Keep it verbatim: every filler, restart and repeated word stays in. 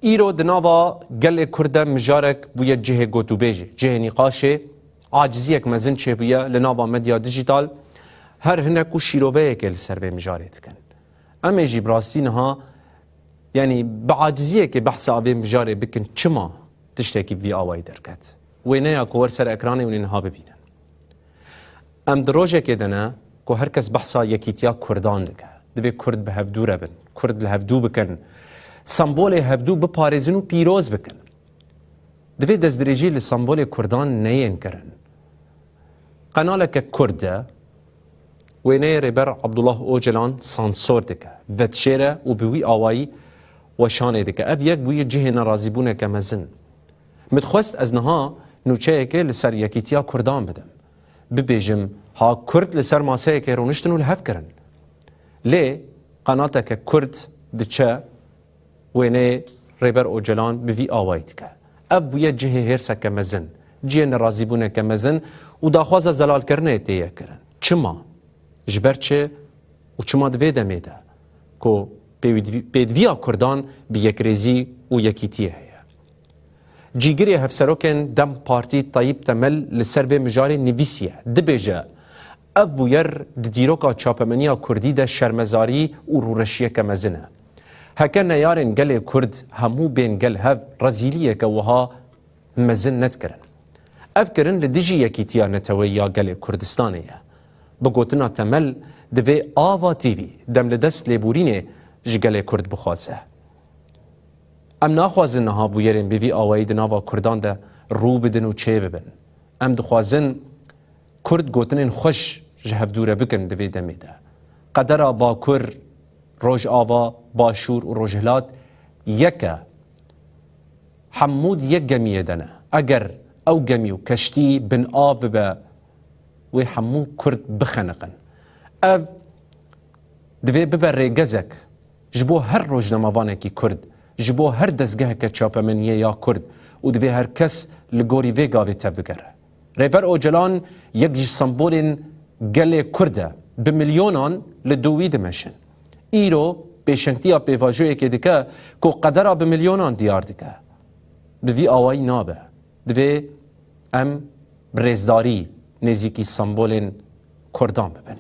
Îro di nava gelê Kurd de mijarek bûye cihê gotûbêjê, cihê nîqaşê, aciziyek mezin çêbûye li nava medya dijîtal, her hinek û şîroveyekê li ser vê mijarê dikin. Em ê jî bi rastî niha, yanî bi aciziyekê behsa vê mijarê bikin, çima tiştekî bi vî awayî derket? Wêneya ku wer ser ekranê hûn ê niha bibînin. Em di rojekê de ne ku her kes behsa yekîtiya Kurdan dike. Divê Kurd bi hevdû re bin, Kurd li hevdû bikin, sembolê hevdû biparêzin û pîroz bikin. Divê destdirêjî li sembolê Kurdan neyên kirin. Qenaleke Kurd de wêneyê Rêber Abdullah Ocalan sansor dike, vedişêre û bi wî awayî weşanê dike. Ev yek bûye cihê nerazîbûneke mezin. Min dixwest ez niha nûçeyekê li ser yekîtiya Kurdan bidim. Bibêjim, ha Kurd li ser maseyekê rûniştin û li hev kirin. Lê qenateke Kurd diçe wêneyê Rêber Ocalan bi vî awayî dike. Ev bûye cihê hêrseke mezin, cihê nerazîbûneke mezin û daxwaza zelalkirinê tê ye kirin. Çima? Ji ber çi û çima di vê demê de ku pêwîdvî-, pêdiviya Kurdan bi yekrêzî û yekîtiyê heye? Cîgirê hevserokên dem Partî Tayyip Temel li ser vê mijarê nivîsiye. Dibêje, ev bûyer di dîroka çapemeniya Kurdî de şermezarî û rûreşiyeke mezin e. Heke neyarên gelê Kurd hemû bên gel hev, rezîliyeke wiha mezin nedikirin. Ev kirin li dijî yekîtiya neteweyî ya gelê Kurdistanê ye. Bi gotina Temel, divê Ava T V dem li dest lêborînê ji gelê Kurd bixwaze. Em naxwazin niha bûyerên bi vî awayî di nava Kurdan de rû bidin û çêbibin. Em dixwazin Kurd gotinên xweş ji hevdû re bikin di vê demê de. Qedera Bakur, Rojava, Başûr û Rojhilat yek e. Hemû di yek gemiyê de ne. Eger ew gemî û keştî bin av bibe, wê hemû Kurd bixeniqin. Ev divê bibe rêgezek ji bo her rojnamevanekî Kurd, ji bo her dezgeheke çapemeniyê ya Kurd û divê her kes li gorî vê gavê tevbigere. Rêber Ocalan yek ji sembolên gelê Kurd e. Bi milyonan li dû wî dimeşin. Îro pêşengtiya pêvajoyekê dike ku qedera bi milyonan diyar dike. Bi vî awayî nabe. Divê em bi rêzdarî nêzîkî sembolên Kurdan bibin.